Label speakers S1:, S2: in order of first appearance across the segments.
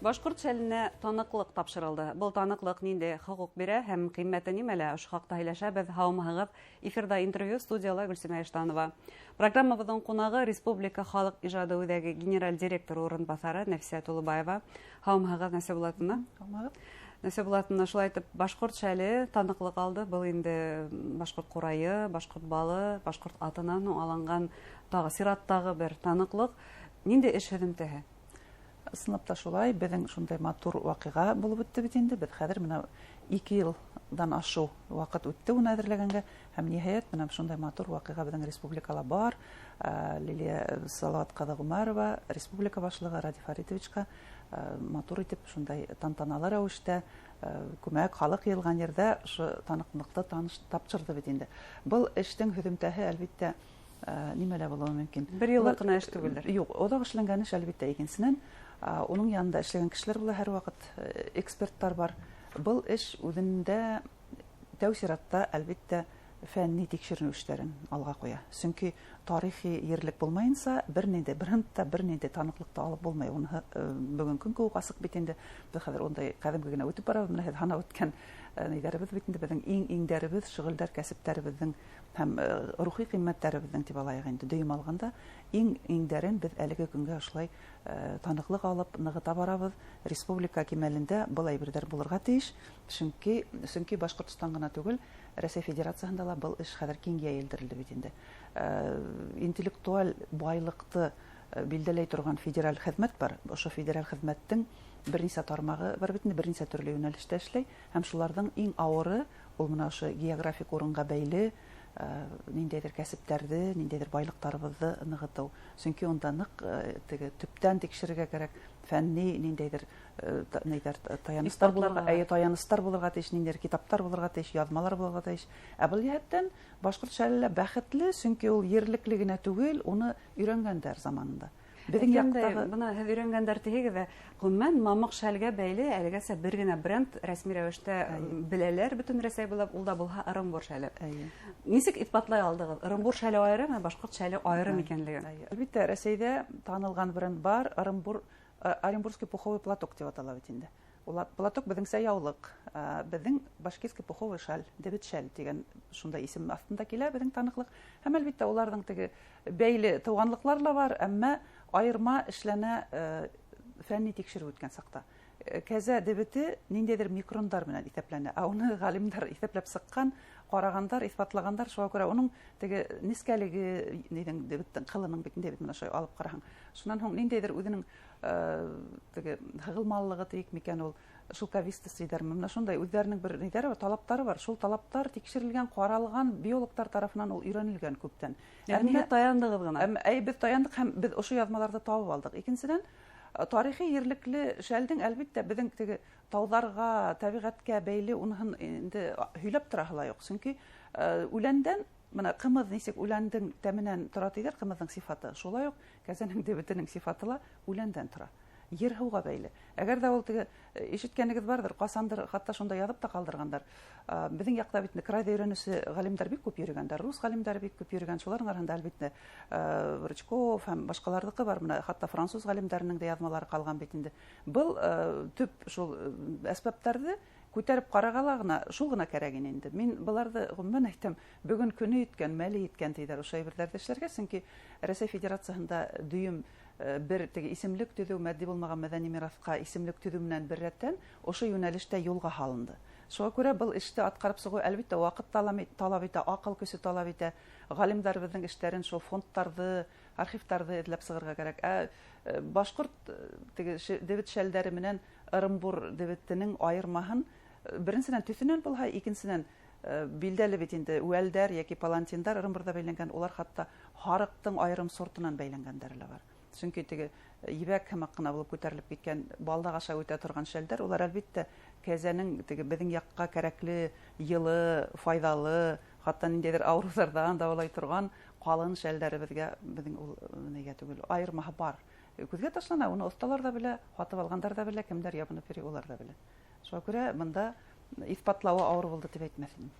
S1: Башҡорт шәленә таныҡлыҡ тапшырылды. Был таныҡлыҡ ниндәй хоҡуҡ бирә һәм ҡиммәте нимәлә? Ошо хаҡта һөйләшәбеҙ. Һаумыһығыҙ! Эфирҙа интервью, студияла Гөлсимә Иштанова. Программабыҙҙың ҡунағы Республика халыҡ ижады үҙәге генераль директоры урынбаҫары Нәфисә Тулыбаева. Һаумыһығыҙ, Нәфисә Булатовна.
S2: Һаумыһығыҙ.
S1: Нәфисә Булатовна, шулай итеп, башҡорт шәле таныҡлыҡ алды. Был инде башҡорт ҡурайы, башҡорт балы, башҡорт атынан һуң алынған тағы сираттағы бер таныҡлыҡ. Ниндәй эш һөҙөмтәһе?
S2: Ысынлап та шулай, беҙҙең шундай матур ваҡиға булып үтте бит инде. Беҙ хәҙер бына 2 йылдан ашыу ваҡыт үтте уны әҙерләгәнгә, һәм ниһайәт бына шундай матур ваҡиға беҙҙең республикала бар. Лилиә Салауат ҡыҙы Ғүмәрова, республика башлығы Радий Фаритовичҡа матур итеп шундай тантаналы рәүештә күмәк халыҡ йыйылған ерҙә ошо таныҡлыҡты тапшырҙы бит инде. Был эштең һөҙөмтәһе әлбиттә нимәлә булыуы мөмкин?
S1: Бер йыллыҡ ҡына эш түгелдер.
S2: Юҡ, оҙаҡ эшләнгән эш әлбиттә. Икенсенән, уның янында эшләгән кешеләр була һәр ваҡыт, эксперттар бар. Был эш үҙендә тәү сиратта әлбиттә фәнни тикшеренеү эштәрен алға ҡуя. Сөнки тарихи ерлек булмайынса бер ниндәй бренд та, бер ниндәй таныҡлыҡ та алып булмай. Уныһы бөгөн көн кеүек асыҡ бит инде. Беҙ хәҙер ундай ҡәҙимге генә үтеп барабыҙ. Бына һеҙ һанап үткән нейҙәребеҙ бит инде, беҙҙең иң-иңдәребеҙ, шөғөлдәр, кәсептәребеҙҙең һәм рухи ҡиммәттәребеҙҙең тип алайыҡ инде. Дөйөм алғанда иң-иңдәрен беҙ әлеге көнгә ошолай таныҡлыҡ алып нығыта барабыҙ. Республика кимәлендә был әйберҙәр булырға тейеш. Сөнки Башҡортостан ғына түгел, Рәсәй Федерацияһында ла был эш хәҙер киң йәйелдерелде бит инде. Интеллектуаль байлыҡты билдәләй торған федераль хеҙмәт бар. Ошо федераль хеҙмәттең бер нисә тармағы бар бит инде, бер нисә төрлө йүнәлештә эшләй. Һәм шуларҙың иң ауыры ул бына ошо географик урынға бәйле ниндәйҙер кәсептәрҙе, ниндәйҙер байлыҡтарыбыҙҙы нығытыу. Сөнки унда ныҡ теге төптән тикшерергә кәрәк, фәнни ниндәйҙер нейҙәр, таяныстар булырға,
S1: Иҫбатларға.
S2: әйе, таяныстар булырға тейеш, ниндәйҙер китаптар булырға тейеш, яҙмалар булырға тейеш. Ә был йәһәттән башҡорт шәле лә бәхетле, сөнки ул ерлекле генә түгел, уны өйрәнгәндәр заманында. Беҙҙең
S1: Әйткәндәй,
S2: яҡтағы
S1: бына һеҙ өйрәнгәндәр тиһегеҙ ҙә, ғөмүмән мамыҡ шәлгә бәйле әлегәсә бер генә бренд рәсми рәүештә беләләр бөтөн Рәсәй буйлап, ул да булһа Ырымбур шәле. Нисек иҫбатлай алдығыҙ? Ырымбур шәле айырым, ә башҡорт шәле айырым икәнлеген?
S2: Әлбиттә, Рәсәйҙә танылған бренд бар, Оренбургский пуховый платок тип атала бит инде. Ул платок беҙҙеңсә яулыҡ, беҙҙең башкирский пуховый шәл, дебет шәл тигән шундай исем аҫтында килә беҙҙең таныҡлыҡ. Һәм әлбиттә уларҙың теге бәйле тыуғанлыҡлар ла бар, әммә айырма эшләнә фәнни тикшереү үткән саҡта. Кәзә дебете ниндәйҙер микрондар менән иҫәпләнә, ә уны ғалимдар иҫәпләп сыҡҡан, ҡарағандар, иҫбатлағандар. Шуға күрә уның теге нескәлеге, ниҙең дебеттең ҡылының бит инде бит менә шулай алып ҡараһаң. Шунан һуң ниндәйҙер үҙенең теге һығылмалылығы тиек микән ул, шелковистость тиҙәрме, менә шундай үҙҙәренең бер ниҙәре бар, талаптары бар. Шул талаптар тикшерелгән, ҡаралған, биологтар тарафынан ул өйрәнелгән күптән.
S1: Йәғни һеҙ таяндығыҙ ғына.
S2: Әммә, әй, беҙ таяндыҡ һәм беҙ ошо яҙмаларҙы табып алдыҡ. Икенсенән, тарихи ерлекле шәлдең әлбиттә беҙҙең теге тауҙарға, тәбиғәткә бәйле уныһын инде һөйләп тораһы ла юҡ. Сөнки үләндән, бына ҡымыҙ нисек үләндең тәменән тора тиҙәр, ҡымыҙҙың сифаты. Шулай уҡ кәзәнең дебетенең сифаты ла үләндән тора. Ер һыуға бәйле. Әгәр ҙә ул теге ишеткәнегеҙ барҙыр, ҡасандыр хатта шунда яҙып та ҡалдырғандар. Беҙҙең яҡта бит инде крайҙа өйрәнеүсе ғалимдар бик күп йөрөгәндәр, рус ғалимдары бик күп йөрөгән. Шуларҙың араһында әлбиттә Рычков һәм башҡаларҙыҡы бар. Бына хатта француз ғалимдарының да яҙмалары ҡалған бит инде. Был төп шул әсбаптарҙы күтәреп ҡарарға ла ғына, шул ғына кәрәк ине инде. Мин быларҙы ғөмүмән әйтәм, бөгөн көнө еткән, мәле еткән тиҙәр ошо әйберҙәрҙе эшләргә, сөнки Рәсәй Федерацияһында дөйөм бер теге исемлек төҙөү, матди булмаған мәҙәни мираҫҡа исемлек төҙөү менән бер рәттән ошо йүнәлештә юлға һалынды. Шуға күрә был эште атҡарып сығыу әлбиттә ваҡыт талап итә, аҡыл көсө талап итә. Ғалимдарыбыҙҙың эштәрен шул фондтарҙы, архивтарҙы эҙләп сығырға кәрәк. Ә башҡорт теге дебет шәлдәре менән Ырымбур дебетенең айырмаһын беренсенән төҫөнән булһа, икенсенән билдәле бит инде үәлдәр йәки палантиндар Ырымбурҙа бәйләнгән, улар хатта һарыҡтың айырым сортынан бәйләнгәндәре лә бар. Сөнки теге ебәк һымаҡ ҡына булып күтәрелеп киткән балдаҡ аша үтә торған шәлдәр, улар әлбиттә кәзәнең теге беҙҙең яҡҡа кәрәкле, йылы, файҙалы, хатта ниндәйҙер ауырыуҙарҙан дауалай торған ҡалын шәлдәребеҙгә беҙҙең ул нигә түгел, айырмаһы бар. Күҙгә ташлана, уны оҫталар ҙа белә, һатып алғандар ҙа белә, кемдәр ябынып йөрөй, улар ҙа белә. Шуға күрә бында иҫбатлауы ауыр булды тип әйтмәҫ инем.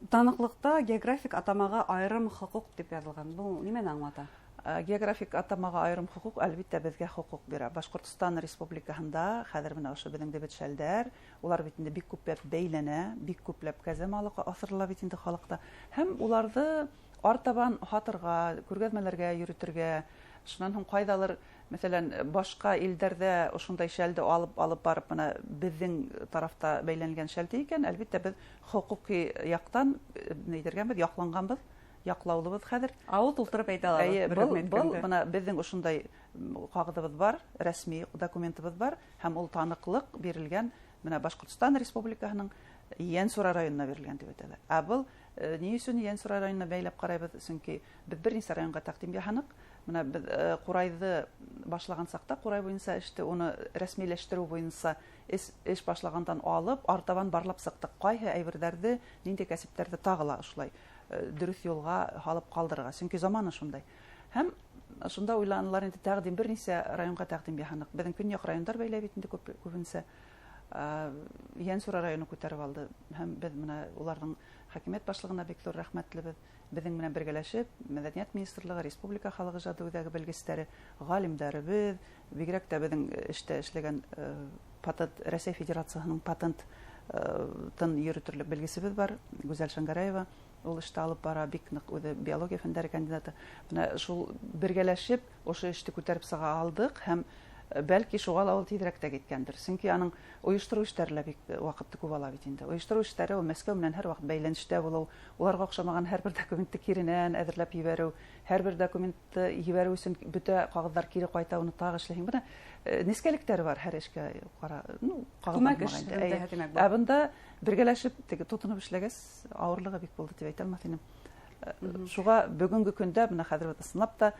S1: Таныҡлыҡта географик атамаға айырым хоҡуҡ тип яҙылған. Был нимәне аңлата?
S2: Географик атамаға айырым хоҡуҡ, әлбиттә, беҙгә хоҡуҡ бирә. Башҡортостан Республикаһында хәҙер менә ошо беҙҙең дебет шәлдәр, улар бит инде бик күпләп бәйләнә, бик күпләп кәзә малы аҫырыла бит инде халыҡта. Һәм уларҙы артабан һатырға, күргәҙмәләргә йөрөтөргә, шунан һуң ҡайҙалыр, мәҫәлән, башҡа илдәрҙә ошондай шәлде алып барып, бына беҙҙең тарафта бәйләнгән шәлде икән, әлбиттә, беҙ хоҡуҡи яҡтан нейҙергәнбеҙ, яҡланғанбыҙ, яҡлаулыбыҙ хәҙер.
S1: Ауыл тултырып әйтә алабыҙ.
S2: Был бына беҙҙең ошондай ҡағыҙыбыҙ бар, рәсми документыбыҙ бар, һәм ул таныҡлыҡ бирелгән бына Башҡортостан Республикаһының Ейәнсура районына бирелгән тип әйтәләр. Ә был ни өсөн Ейәнсура районына бәйләп ҡарайбыҙ? Сөнки беҙ бер нисә районға тәҡдим яһаныҡ. Бына беҙ ҡурайҙы башлаған саҡта, ҡурай буйынса эште, уны рәсмиләштереү буйынса эш башлағандан алып, артабан барлап сыҡтыҡ. Ҡайһы әйберҙәрҙе, ниндәй кәсептәрҙе тағы ла ошолай дөрөҫ юлға һалып ҡалдырырға. Сөнки заманы шундай. Һәм шунда уйланылар инде, тәҡдим бер нисә районға тәҡдим яһаныҡ. Беҙҙең көньяҡ райондар бәйләй бит инде күбенсә. Ейәнсура районы күтәреп алды. Һәм беҙ бына уларҙың хакимиәт башлығына бик ҙур рәхмәтлебеҙ. Беҙҙең менән бергәләшеп, Мәҙәниәт министрлығы, Республика халыҡ ижады үҙәге белгестәре, ғалимдарыбыҙ, бигерәк тә беҙҙең эштә эшләгән патент, Рәсәй Федерацияһының патент тын йөрөтөрлөк белгесебеҙ бар, Гүзәл Шәңгәрәева, ул эште алып бара, бик ныҡ үҙе биология фәндәре кандидаты. Бына шул бергәләшеп ошо эште күтәреп сыға алдыҡ һәм бәлки шуға ла ул тиҙерәк тә киткәндер. Сөнки аның ойоштороу эштәре лә бик ваҡытты күп ала бит инде. Ойоштороу эштәре ул Мәскәү менән һәр ваҡыт бәйләнештә булыу, уларға оҡшамаған һәр бер документты киренән әҙерләп ебәреү, һәр бер документты ебәреү өсөн бөтә ҡағыҙҙар кире ҡайта, уны тағы эшләйһең. Бына нескәлектәре бар һәр эшкә ҡара, ну,
S1: ҡағыҙ булмаған.
S2: Ә бында бергәләшеп теге тотоноп эшләгәс, ауырлығы бик булды тип әйтә алмаҫ инем. Шуға бөгөнгө көндә бына хәҙер ысынлап та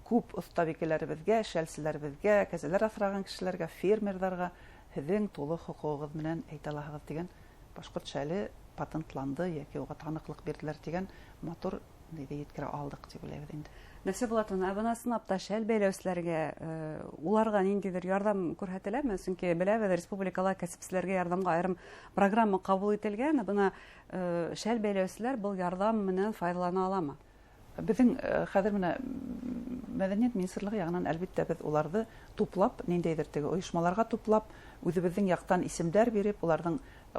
S2: күп оҫтабикәләребеҙгә, шәлселәребеҙгә, кәзәләр аҫраған кешеләргә, фермерҙарға һеҙҙең тулы хоҡуғығыҙ менән әйтә алаһығыҙ тигән башҡорт шәле патентланды йәки уға таныҡлыҡ бирҙеләр тигән матур ниҙе еткерә алдыҡ тип уйлайбыҙ инде.
S1: Нәфисә Булатовна, ә бына ысынлап та шәл бәйләүселәргә, уларға ниндәйҙер ярҙам күрһәтеләме? Сөнки беләбеҙ, республикала кәсепселәргә ярҙамға айырым программа ҡабул ителгән. Бына шәл бәйләүселәр был ярҙам менән файҙалана аламы?
S2: Беҙҙең хәҙер менә Мәҙәниәт министрлығы яғынан әлбиттә беҙ уларҙы туплап, ниндәйҙер теге ойошмаларға туплап, үҙебеҙҙең яҡтан исемдәр биреп, уларҙың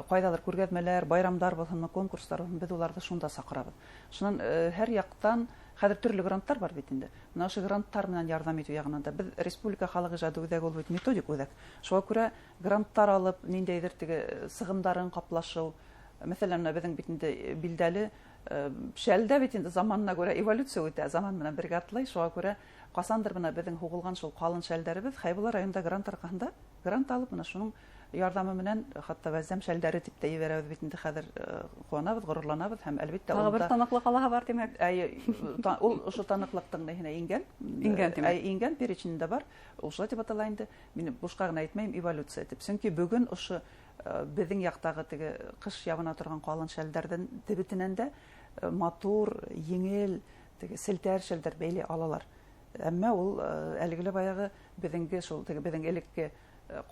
S2: ҡайҙалыр күргәҙмәләр, байрамдар булһынмы, конкурстар булһын, беҙ уларҙы шунда саҡырабыҙ. Шунан һәр яҡтан хәҙер төрлө гранттар бар бит инде. Бына ошо гранттар менән ярҙам итеү яғынан да беҙ Республика халыҡ ижады үҙәге ул бит методик үҙәк. Шуға күрә гранттар алып, ниндәйҙер теге сығымдарын ҡаплашыу, мәҫәлән, менә беҙҙең бит инде билдәле шәлдә бит инде заманына күрә эволюция үтә, заман менән бергә атлай. Шуға күрә ҡасандыр бына беҙҙең һуғылған шул ҡалын шәлдәребеҙ Хәйбулла районында грант арҡаһында грант алып, бына шуның ярҙамы менән хатта Вәзәм шәлдәре тип тә ебәрәбеҙ бит инде хәҙер, ҡыуанабыҙ, ғорурланабыҙ һәм әлбиттә
S1: тағы бер таныҡлыҡ алаһы бар тимәк.
S2: Әйе, ул ошо таныҡлыҡтың ниһенә ингән?
S1: Ингән тимәк.
S2: Әйе, ингән переченендә бар. Ул шулай тип атала инде. Мин бушҡа ғына әйтмәйем эволюция тип. Сөнки бөгөн ошо беҙҙең яҡтағы теге ҡыш ябына торған ҡалын шәлдәрҙең дебетенән дә матур, еңел теге селтәр шәлдәр бәйләй алалар. Әммә ул әлеге лә баяғы беҙҙеңге шул теге беҙҙең элекке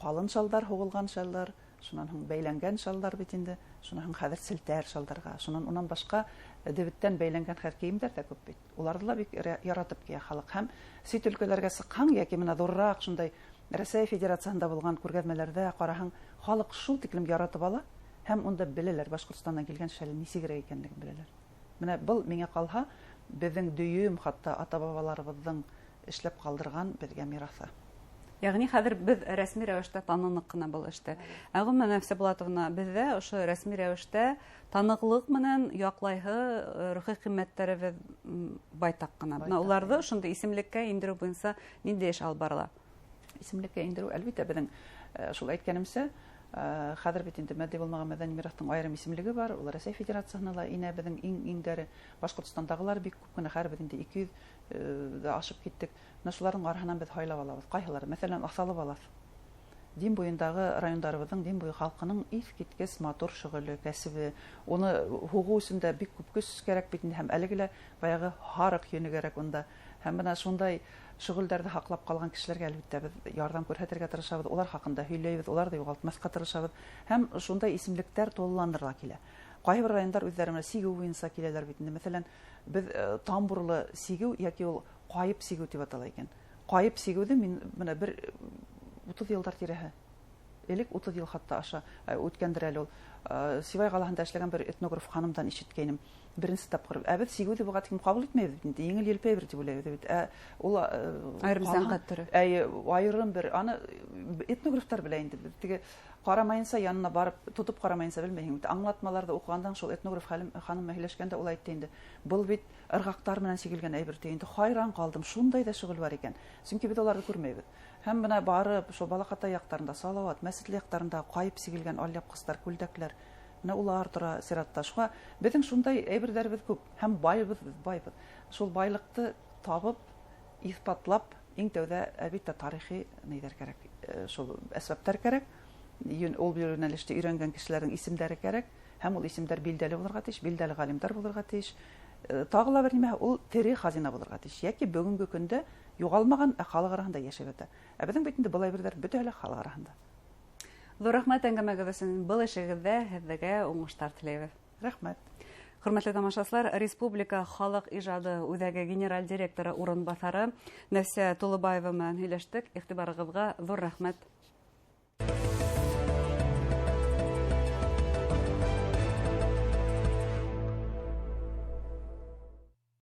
S2: ҡалын шалдар, һуғылған шалдар, шунан һуң бәйләнгән шалдар бит инде, шунан һуң хәҙер селтәр шалдарға, шунан унан башҡа дебеттән бәйләнгән хәҙер кейемдәр ҙә күп бит. Уларҙы ла бик яратып кейә халыҡ. Һәм сит өлкәләргә сыҡһаң йәки бына ҙурыраҡ шундай Рәсәй Федерацияһында булған күргәҙмәләрҙә ҡараһаң, халыҡ шул тиклем яратып ала һәм унда беләләр Башҡортостандан килгән шәл нисегерәк икәнлеген беләләр. Бына был миңә ҡалһа, беҙҙең дөйөм, хатта ата-бабаларыбыҙҙың эшләп ҡалдырған беҙгә мираҫы.
S1: Йәғни хәҙер беҙ рәсми рәүештә таныныҡ ҡына был эште. Ә ғөмүмән, Нәфисә Булатовна, беҙҙә ошо рәсми рәүештә таныҡлыҡ менән яҡлайһы рухи ҡиммәттәребеҙ байтаҡ ҡына. Бына уларҙы ошондай исемлеккә индереү буйынса ниндәй эш алып барыла?
S2: Исемлеккә индереү, әлбиттә, беҙҙең шул әйткәнемсә, хәҙер бит инде матди булмаған мәҙәни мираҫтың айырым исемлеге бар. Ул Рәсәй Федерацияһына ла инә беҙҙең иң-иңдәре. Башҡортостандағылар бик күп кенә, хәҙер беҙ инде ике йөҙ ҙә ашып киттек. Бына шуларҙың араһынан беҙ һайлап алабыҙ. Ҡайһылары, мәҫәлән, Аҫалы Балаҫ. Дим буйындағы райондарыбыҙҙың Дим буйы халҡының иҫ киткес матур шөғөлө, кәсебе. Уны һуғыу өсөн дә бик күп көс кәрәк бит инде, һәм әлеге лә баяғы һарыҡ йөнө кәрәк унда. Һәм бына шундай шөғөлдәрҙе һаҡлап ҡалған кешеләргә әлбиттә беҙ ярҙам күрһәтергә тырышабыҙ, улар хаҡында һөйләйбеҙ, уларҙы юғалтмаҫҡа тырышабыҙ. Һәм шундай исемлектәр тулыландырыла килә. Ҡайһы бер райондар үҙҙәре менән сигеү буйынса киләләр бит инде. Мәҫәлән, беҙ тамбурлы сигеү йәки ул Ҡайып сигеү тип атала икән. Ҡайып сигеүҙе мин бына бер 30 йылдар тирәһе. Элек 30 йыл хатта аша үткәндер әле ул. Сибай ҡалаһында эшләгән бер этнограф ханымдан ишеткәйнем. Беренсе тапҡыр. Ә беҙ сигеүҙе быға тиклем ҡабул итмәйбеҙ инде, еңел елпе әйбер тип уйлайбыҙ бит. Ә ул
S1: айырым сәнғәт төрө.
S2: Әйе, айырым бер. Аны этнографтар белә инде. Беҙ теге ҡарамайынса, янына барып тотоп ҡарамайынса белмәйһең бит. Аңлатмаларҙы уҡығандан шул этнограф ханым менән һөйләшкәндә ул әйтте инде. Был бит ырғаҡтар менән сигелгән әйбер ти инде. Хайран ҡалдым, шундай ҙа шөғөл бар икән. Сөнки беҙ уларҙы күрмәйбеҙ. Һәм бына барып шул Балаҡатай яҡтарында, Салауат, Мәсетле яҡтарында ҡайып сигелгән алъяпҡыстар, күлдәкләр. Бына улар тора сиратта. Шуға беҙҙең шундай әйберҙәребеҙ күп һәм байбыҙ, беҙ байбыҙ. Шул байлыҡты табып, иҫбатлап, иң тәүҙә әлбиттә тарихи нейҙәр кәрәк, шул әсбаптар кәрәк. Ул йүнәлештә өйрәнгән кешеләрҙең исемдәре кәрәк, һәм ул исемдәр билдәле булырға тейеш, билдәле ғалимдар булырға тейеш. Тағы ла бер нимә, ул тере хазина булырға тейеш, йәки бөгөнгө көндә юғалмаған, ә халыҡ араһында йәшәп ята. Ә беҙҙең бит инде был әйберҙәр бөтәһе лә халыҡ араһында.
S1: Ҙур рәхмәт әңгәмәгеҙ өсөн. Был эшегеҙҙә һеҙгә уңыштар теләйбеҙ.
S2: Рәхмәт.
S1: Хөрмәтле тамашасылар, Республика халыҡ ижады үҙәге генераль директоры урынбаҫары Нәфисә Тулыбаева менән һөйләштек. Иғтибарығыҙға ҙур рәхмәт.